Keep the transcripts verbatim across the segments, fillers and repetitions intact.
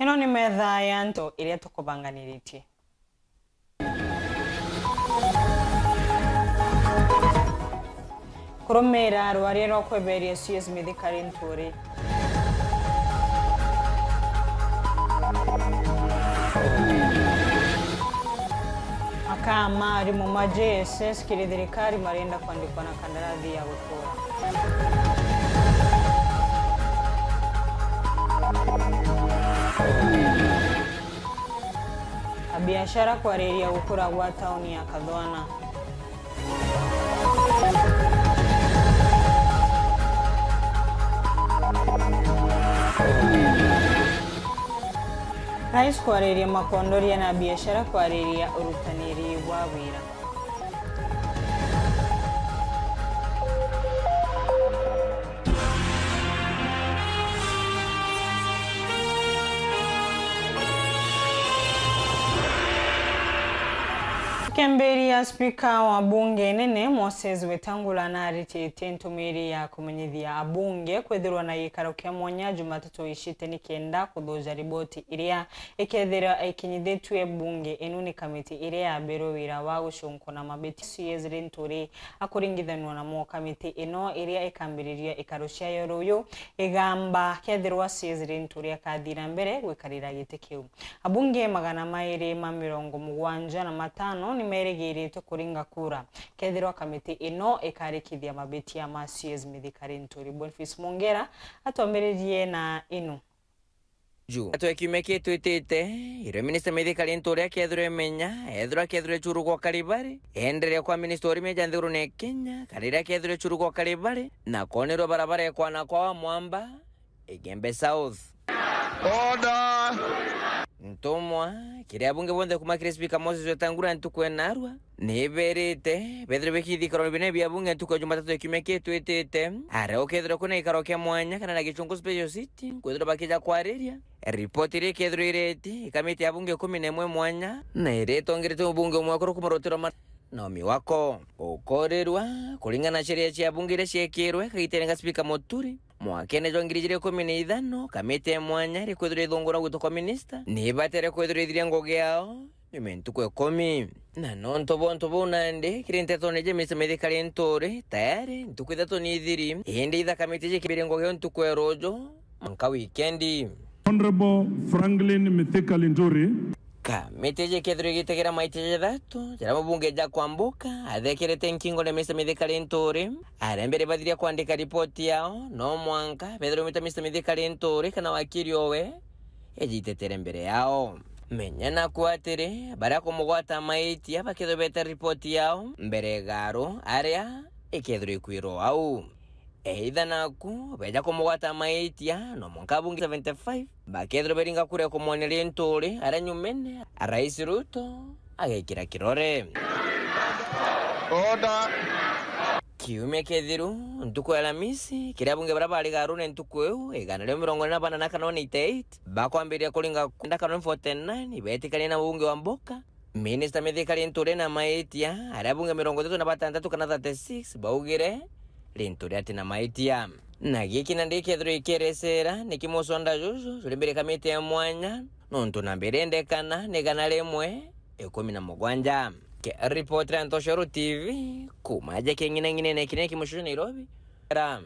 Ino ni metha ya nto iria tukubanganiritie. Kurumira rwaria rwa kweberia C S Mithika Linturi. Makaa ma arimu ma J S S kiri thirikari marenda kwandikwa na kandarathi ya gutura. Abiashara kwariria gukura gwa tauni ya Kathwana. Rais kwariria makondoria na biashara kwariria urutaniri bwa wira. Tukembiria, spika wa bunge nene Moses Wetangula narititie ntumiri ya kumenyithia abunge kwithirwa na gikaro kia mwanya Jumatatu icite nikenda kuthuja riboti iria ikethirwa ikinyithitue bunge inu ni kamiti iria yambirwe wira wa gucunkuna mabiti C S Linturi akuringithanua namo. Kamiti ino iria ikambiriria ikaro ciayo ruyu igamba kethirwa C S Linturi akathii na mbere gwikarira giti kiu. Abunge magana mairi ma mirongo mugwanja na matano nimerigirite kuringa kura kethirwa kamiti ino ikarikithia mabitia ma C S Mithika Linturi. Boniface Mongera atwambiririe na inu. Ju. Atwe kiumia kitwitite, irio Minista Mithika Linturi akethirwa imenya, ethirwa akethirwa ecuru gwa Kalibari, enderea kwa Minista urimi ja nthigurune ya Kenya, kana iria akethirwa ecuru gwa Kalibari, na konerwa barabara ekwana kwa wa mwamba, Igembe South. Order! Ntumwa, kiri abunge bonthe kuma kiri Spika Moses Wetangula ntuku ya narua, niberite bethirwe bikithikaro binene bia bunge ntuku ya Jumatatu ya kiumia kitwitite, aria ukethirwa kwina gikaro kia mwanya kana na Gichungu Special Sitting, kwithirwa bakija kwariria. Ripoti iria ikethirwa iretie ikamiti ya bunge ikumi na imwe mwanya, na iria itongeretwe mubunge umwe akuru kuma rutiro ma Naomi Wako. Ukorirwa, kuringana na sheria cia bunge iria ciekirwe kagitene ga Spika Muturi, mwakene jwa ngiri ijiri ikumi na ithano, kamiti ya mwanya iri kwithirwa ithungura gwitwa kwa minista, ni ibatere kwithirwa ithiria ngugi yao nyuma ya ntuku ikumi. Na nontu bwa untu buu nandi, kiri ntetone iji Minista Mithika Linturi, tayari ntuku ithatu ni ithiri, indi itha kamiti iji ikimbiria ngugi yao ntuku ya ruju, mwanka wikendi. Honorable Franklin Mithika Linturi. Kamiti iji ikethirwa igitegera maiti jathatu, jaria mubunge Jack Wambuka athekerete nkingo ni Minista Mithika Linturi, aria mbere bathiria kwandika ripoti yao, no mwanka bethirwe Minista Mithika Linturi kana wakiri owe ejitetere mbere yao. Menya naku atiri, baria kumugwata maitia bakethirwa bete ripoti yao mbere igaru aria ikethirwa ikwirwa au. Either naku beja kumugwata maitia, no mwanka abunge seventy-five bakethirwa beringa kura ya kumwonia Linturi aria nyumene, Rais Ruto agekira kirore. Order. Kiumia kithiru, ntuku ya Alamisi, kiri abunge baria bari garune ntuku iu, igana ria mirongo ina na bana na kana one eighty eight, bakwambiriria kuringa kura kana forty nine, betikania na mubunge wa Mboka, Minista Mithika Linturi na maitia, aria abunge mirongo ithatu na batantatu kana thirty-six baugire Linturi ati na maitia. Na giki nandi gikethirwa ikierecera niki muswanda juju juri mbere kamiti ya mwanya, nontu namba irendekana ni igana rimwe ikumi na mugwanja. Ke ripoti ria Ntoshoro T V, kuma aja king'inang'inene kinene ki mucucu Nairobi. Ra.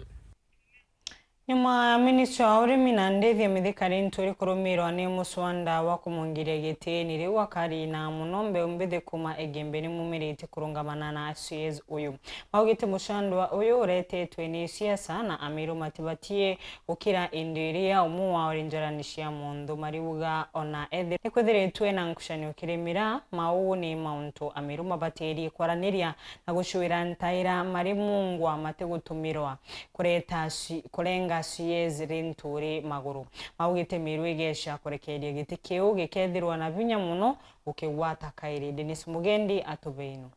Nyuma ya ministry wa urimi na ndithia Mithika Linturi kurumirwa ni muswanda wa kumungiria gitiini riu, akari na muno mbeu mbithi kuma Igembe ni mumirite kurungamana na C S uyu. Maugite muswanda uyu uretetwe ni siasa na Amiru matibatie gukira indo iria umwe wao ri njarani cia munthu. Mariuga ona ethirwa ni kwithiritwe na nkucanio kiri miraa, mau ni mauntu Amiru mabatirie kwaraniria na gucwira ntaira mari mungwa matigutumirwa kureta ci-, kurenga C S Linturi maguru. Maugite Miru igeca kurekeria giti kiu gikethirwa na vinya muno gukigwata kairi. Dennis Mugendi atubeinu.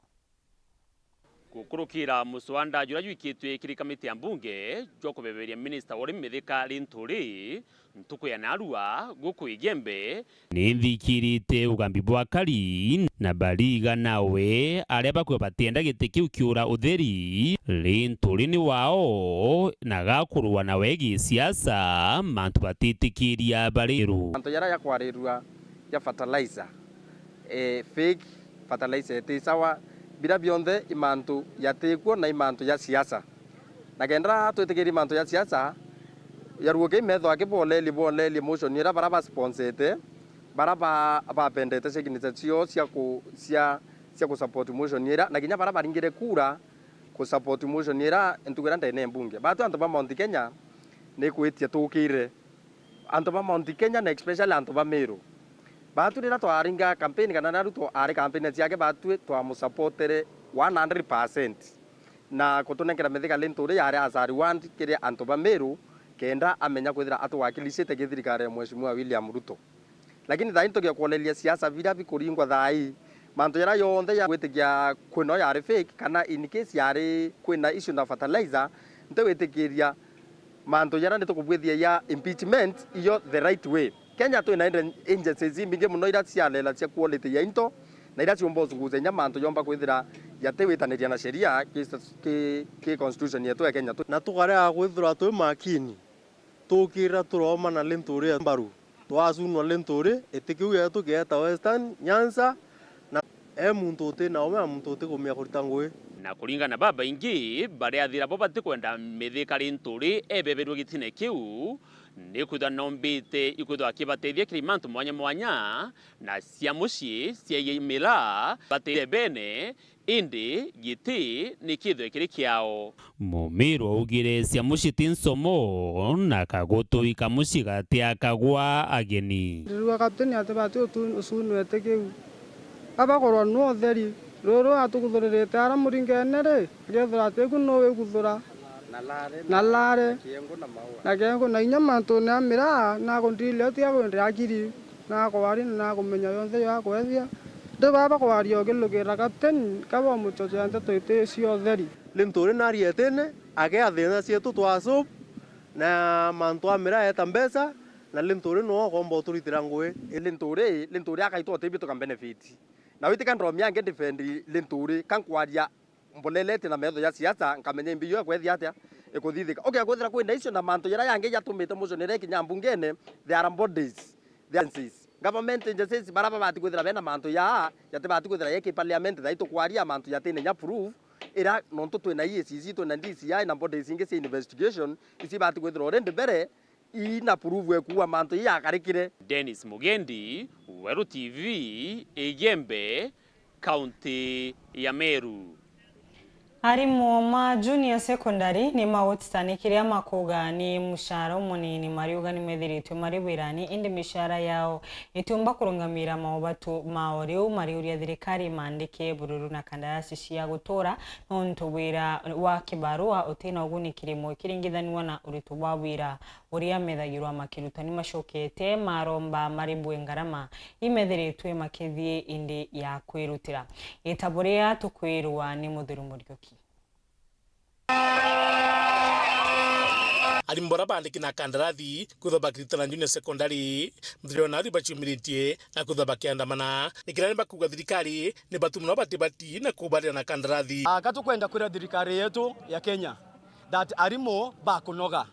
Gukurukira muswanda juria jwikitwe kiri kamiti ya mbunge jwa kubeberia minista wa urimi Mithika Linturi, ntuku ya narua guku Igembe, ni nthikirite ugambi bwa akari na bariga nawe aria bakwe batienda giti kiu kiura utheri, Linturi ni wao na gakurua nawe gisiasa, mantu batitikiria bariru. Mantu jaria jakwarirua ja fertilizer, eh, fake fertilizer iti sawa, biria bionthe i mantu jatikuo na i mantu ja siasa. Na kenda twitikirie mantu ja siasa, jaruo kei metho aki boleli, boleli motion iria baria basponsete, baria ba-, babendete signature cio cia ku-, cia, cia kusupport motion iria, na kinya baria baringire kura kusupport motion iria ntuku iria ndene mbunge. Batu antu ba Mount Kenya ni kwitia tukire. Antu ba Mount Kenya na especially antu ba Meru. Batu riria twaringa campaign kana na Ruto ari campaign ciake, batu twamusapotere one hundred percent. Na kutunenkera Mithika Linturi yari as a reward kiri antu ba Meru, kenda amenya kwithira atuwakilishite ki thirikari ya Mheshimiwa William Ruto. Lakini thaa ii ntugi ya kwoneria siasa biria bikuringwa thaa ii, mantu jaria jonthe ja gwitikia kwina yari fake, kana in case yari kwina issue na fertilizer, ntiwitikiria mantu jaria ni tukubwithia ya impeachment iyo the right way. Kenya twina agen-, agencies imbingi mono iria cialela cia quality ya into, na iria ciumba usugucia inya mantu jomba kwithira jatiwitaniria na sheria ki, ki, ki constitution yetu ya Kenya. Na tukarega kwithirwa twi makini, tukira turoma na Linturi mbaru. Twacunwa Linturi, iti kiu yetu kieta Western Nyanza, na e muntu uti na ume na muntu uti kumia kurita ngui. Na kuringana na babaingi, bariathira bo batikwenda Mithika Linturi ebeberwe gitine kiu, ni kwithwa nombite ikwithwa akibatethia kiri mantu mwanya mwanya, na cia mucii cia imira bateithia bene, indi giti ni kithwe kiri kiao. Mumiru augire cia mucii ti nsomo, na kagutu ika mucii gatiakagwa ageni. Ndirua kapteni atibati utu-, ucunwete kiu. Abakorwa nu utheri, ruru atukuthuririte ara muringene ri, akethira ati ku nu wikuthura. Na lare, na lare, na kiengu na maua. Na kiengu na inya mantune a miraa, nakundiria uti agwendera akiri. Nakwari na nakumenya yonthe yo akwethia. Ndi baba kwaria ukilukira kapteni, kaba umuchochea nteto iti cia utheri. Linturi narietene, agea thina cietu twa solve, na mantu a miraa eta mbeca, na Linturi nwe ukomba uturitira ngui. Linturi, Linturi akaitwa utebie tuka benefit. Na witika ndromia nge defend Linturi, ka nkwaria mbulelete na metho ya siasa, nkamenya imbi yo ekwethia atia ikuthithika. Okay, kwethira kwina icio na mantu jaria yangi jatumite motion iria ikinya mbungene, there are bodies, there are agencies, government agencies, baria babati kwithira bena mantu ya, jatibati kwithira yeki parliament, thai tukwaria mantu jatine nya proof, ira nontu twina E A C C, twina D C I na bodies ingi cia investigation, ici ibati kwithira already mbere, ina proof ekuuga mantu ii yakarikire. Dennis Mugendi, Weru T V, Igembe, kaunti ya Meru. Arimu ma junior secondary ni magutitanikiria makuga ni mushara umunini mariuga ni methiritwe mari wirani, indi mishara yao itiumba kurungamira maubatu mao. Riu mariuria thirikari maandike bururu na kandarasi cia gutura nontu wira wa kibarua utina uguni kirimo ikiringithanua na uritu bwa wira uria methagirwa makiruta. Ni macokete maromba maribwe ngarama imethiritwe makithie indi ya kwirutira. Gitabo ria tukwirwa ni Muthiru Muriuki. Arimu baria baandiki na kandarathi kwithwa bakiritana junior secondary, muthirio nari baciumiritie na kwithwa bakiandamana. Ni kiria ni bakuga thirikari ni batu mono batibati na kubarira na kandarathi. Ah, ka tukwenda kwira thirikari yetu ya Kenya that arimu bakunoga.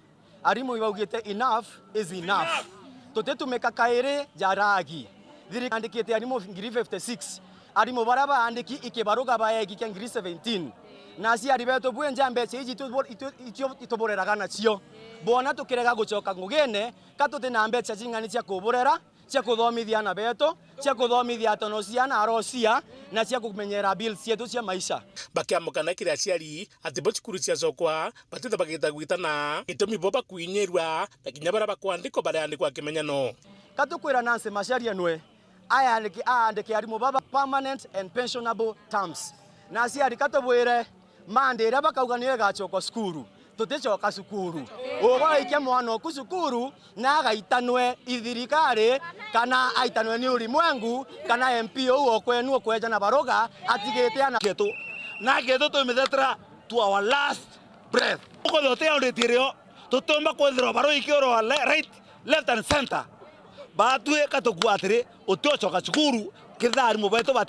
Arimu ibaugite, "Enough is enough." Tutitumika kairi ja ragi. Thirikari yandikite arimu ngiri fifty six. Arimu baria baandiki ikibaruga baegi kia ngiri seventeen. Na aciari betu bwenja mbeca iji itu-, itu-, itu-, itubureraga nacio. Bwona tukirega gucoka ngugine, ka tuti na mbeca cing'ani cia kuburera, cia kuthomithia ana betu, cia kuthomithia atono cia ana arocia, na cia kumenyera bills cietu cia maisha. Bakiamukana kiri aciari ati bo cukuru ciacokwa, batitha bagita gwitana, gitumi bo bakuinyirua, na kinya baria bakwandikwa bareandikwa kimenyano. Ka tukwira Nancy Macharia nwe, ayandiki-, aandike arimu baba permanent and pensionable terms. Na aciari ka tubwire, Monday iria bakauga niyo igacokwa cukuru, tuticoka cukuru. Ugaikia mwana oku cukuru, na agaitanwe i thirikari, kana aitanwe ni ulimwengu, kana M P uu o kwenu ukweja na baruga, atigite ana. Getu, Na getu tumithetera to our last breath. Ukothia uti auritie rio, tutiumba kwithirwa barui kiurwa le-, right, left and center. Batwi katukua atiri, utiocoka cukuru, kethira arimu betu bati